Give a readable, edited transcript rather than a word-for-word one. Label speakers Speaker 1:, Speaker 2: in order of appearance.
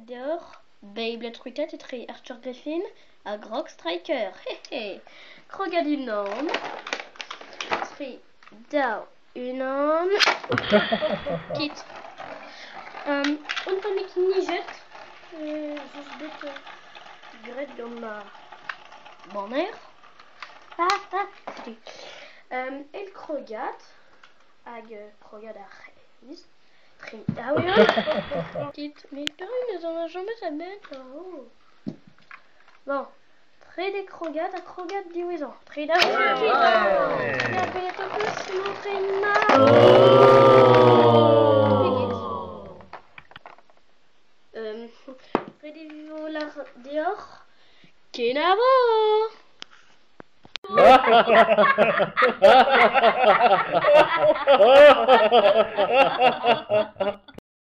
Speaker 1: deoc'h Beyblade c'hwitet etre Arthur Griffin ha Grog Striker. Hehe. Krogad unan. 3, 2, 1. Kit. Un tammig nijet. Just bet graet gant ma banner. Ah, ah, setu. El krogad hag krogad ar c'hreiz. 3, 2, 1. Kit. Mais perak ne zon jamais a-benn? Oh. Bon. Trede krogad ha krogad diwezhañ. 3, 2, 1. Kit. Ya, betet ho peus montre mat. Pegit. Ret e vo lâr deoc'h kenavo!